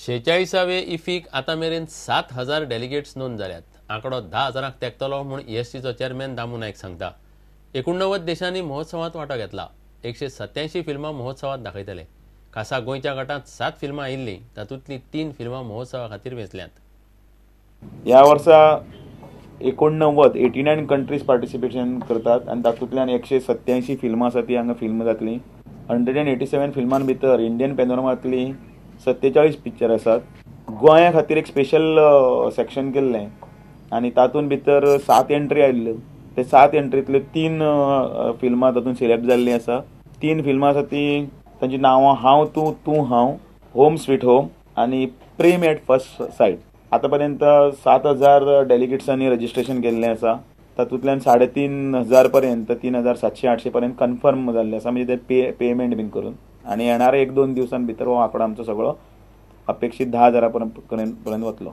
46वे इफीक आतां मेरेन 7,000 डेलिगेट्स नोंद जाल्यात. आंकडो 10,000 तेंकतलो म्हूण ईएससीचो चेअरमॅन दामू नायक सांगता. 89 देशांनी महोत्सवांत वांटो घेतला. 187 फिल्मां महोत्सवांत दाखयतले. खासा गोंयच्या गटांत 7 फिल्मां आयिल्लीं, तातूंतलीं 3 फिल्मां महोत्सवा खातीर वेंचल्यांत. ह्या वर्सा 89 कंट्रीज पार्टिसिपेशन करतात आनी तातूंतल्यान 187 फिल्मां आसा ती हांगा फिल्म जातली. 187 फिल्मां भितर इंडियन पॅनोरमांतली 47 पिक्चर आसात. गोंया खातीर एक स्पेशल सेक्शन केल्लें आनी तातूंत भितर 7 एंट्री आयिल्ल्यो. ते 7 एंट्रींतल्यो 3 फिल्मां तातूंत सिलेक्ट जाल्लीं आसा. 3 फिल्मां आसा ती तांची नांवां हांव तूं तूं हांव, होम स्वीट होम आनी प्रेम एट फर्स्ट सायट. आतां पर्यंत 7,000 डेलिगेट्सांनी रजिस्ट्रेशन केल्लें आसा. तातूंतल्यान 3,500 पर्यंत 3,700-800 पर्यंत कन्फर्म जाल्लें आसा, म्हणजे ते पेमेंट बीन करून. आनी येणारे 1-2 दिवसां भितर हो आंकडो आमचो सगळो अपेक्षीत 10,000 पर्यंत वतलो.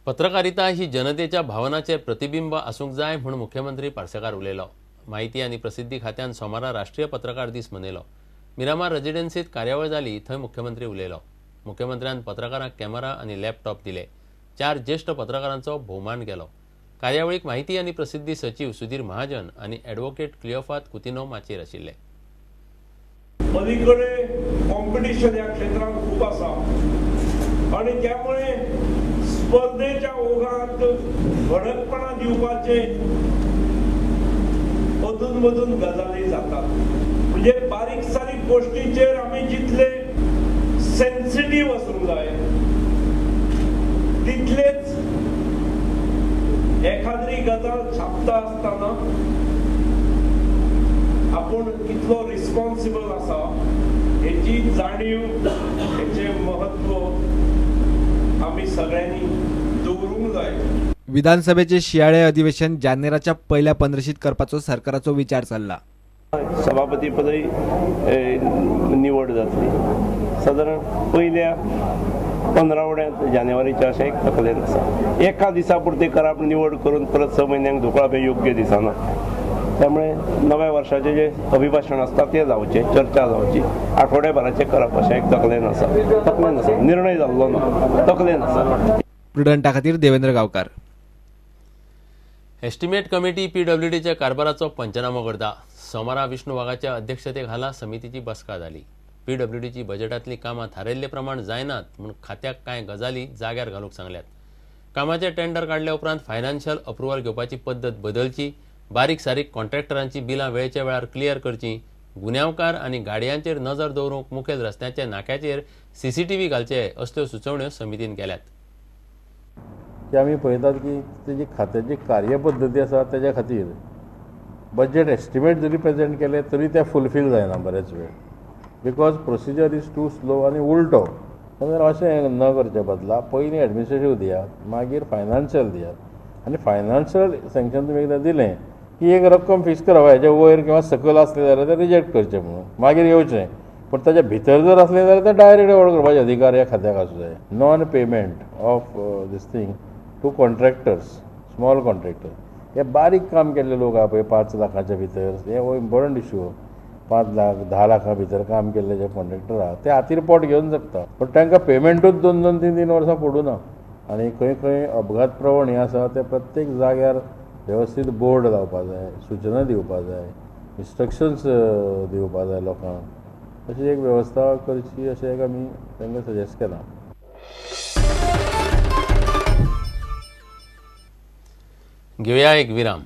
पत्रकारिता ही जनतेच्या भावनाचे प्रतिबिंब आसूंक जाय म्हूण मुख्यमंत्री पार्सेकार उलयलो. माहिती आनी प्रसिद्धी खात्यान सोमारा राष्ट्रीय पत्रकार दीस मनयलो. मिरामार रेजिडेन्सीत कार्यावळ जाली थंय मुख्यमंत्री उलयलो. मुख्यमंत्र्यान पत्रकारांक कॅमेरा आनी लॅपटॉप दिले. 4 ज्येष्ठ पत्रकारांचो भोवमान केलो. कार्यावळीक माहिती आनी प्रसिद्धी सचीव सुधीर महाजन आनी ॲडव्होकेट क्लियोफात कुतिनो माचयेर आशिल्ले. अलीकडे कॉम्पिटिशन ह्या क्षेत्रांत खूब आसा आनी त्यामुळे स्पर्धेच्या ओघात भडकपणा दिवपाचे अधून मधून गजाली जातात. म्हणजे बारीक सारीक गोष्टीचेर आमी जितले सेन्सिटीव आसूंक जाय तितलेच एखाद्री गजाल छापता आसतना आपूण कितलो रिस्पॉन्सिबल आसा हेची जाणीव, हेचें महत्व आमी सगळ्यांनी दवरूंक जाय. विधानसभेचे शियाळे अधिवेशन जानेराच्या पहिल्या पंद्रशीत करपाचो सरकाराचो विचार चल्ला. सभापतीपदय निवड जातली सादारण पयल्या 15 जानेवारीच्या अशें एक तकलेन आसा. एका दिसा पुरती करप निवड करून परत 6 म्हयन्यांक धुकळप हें योग्य दिसना. त्यामुळे नव्या वर्षाचे जे अभिभाषण आसता ते जावचे, चर्चा जावची, आठवड्याभराचें करप अशें एक तकलेन आसा. तकलेन आसा, निर्णय जाल्लो ना, तकलेन आसा. प्रुडंटा खातीर देवेंद्र गांवकार. एस्टिमेट कमिटी पीडब्ल्यूडीच्या कारभाराचो पंचनामो करता. सोमारा विष्णू वाघाच्या अध्यक्षतेखाला समितीची बसका जाली. पीडब्ल्यूडीची बजेटांतली कामां थारायल्ले प्रमाण जायनात म्हूण खात्याक कांय गजाली जाग्यार घालूंक सांगल्यात. कामाचे टेंडर काडल्या उपरांत फायनान्शियल अप्रुव्हल घेवपाची पद्दत बदलची, बारीक सारीक कॉन्ट्रॅक्टरांची बिलां वेळच्या वेळार क्लियर करची, गुन्यांवकार आनी गाडयांचेर नजर दवरूंक मुखेल रस्त्यांच्या नाक्याचेर सीसीटीव्ही घालचे असल्यो सुचोवण्यो समितीन केल्यात. की आमी पळयतात की तेजी खात्याची कार्यपद्दती आसा तेज्या खातीर बजेट एस्टिमेट जरी प्रेजेंट केले तरी ते फुलफील जायना बरेच वेळ, because procedure is too slow. आनी उल्टो जाल्यार अशें न करचे बदला पयलीं एडमिनिस्ट्रेटीव दियात, मागीर फायनान्शियल दियात आनी फायनान्शियल सँक्शन तुमी एकदां दिलें की एक रक्कम फिक्स करप, हेजे वयर किंवा सकयल आसलें जाल्यार तें रिजेक्ट करचें म्हणून मागीर येवचें, पूण ताच्या भितर जर आसलें जाल्यार तें डायरेक्ट एवॉर्ड करपाचे अधिकार ह्या खात्याक आसूं जाय. Non payment of this thing to contractors, small contractor, हे बारीक काम केल्ले लोक आहा पळय 5 लाखाच्या भितर, हे हो इम्पॉर्टंट इशू. 5 लाख 10 लाखां भितर काम केल्ले जे कॉन्ट्रॅक्टर आहा ते हातीर पोट घेवन जगता, पूण तांकां पेमेंटूच 2-2, 3-3 वर्सां पडूं ना. आनी खंय खंय अपघात प्रवण हें आसा ते प्रत्येक जाग्यार वेवस्थीत बोर्ड लावपा जाय, सुचना दिवपा जाय, इन्स्ट्रक्शन्स दिवपा जाय लोकांक. अशी एक वेवस्था करची अशें एक आमी तांकां सजेस्ट केलां. घेवया एक विराम.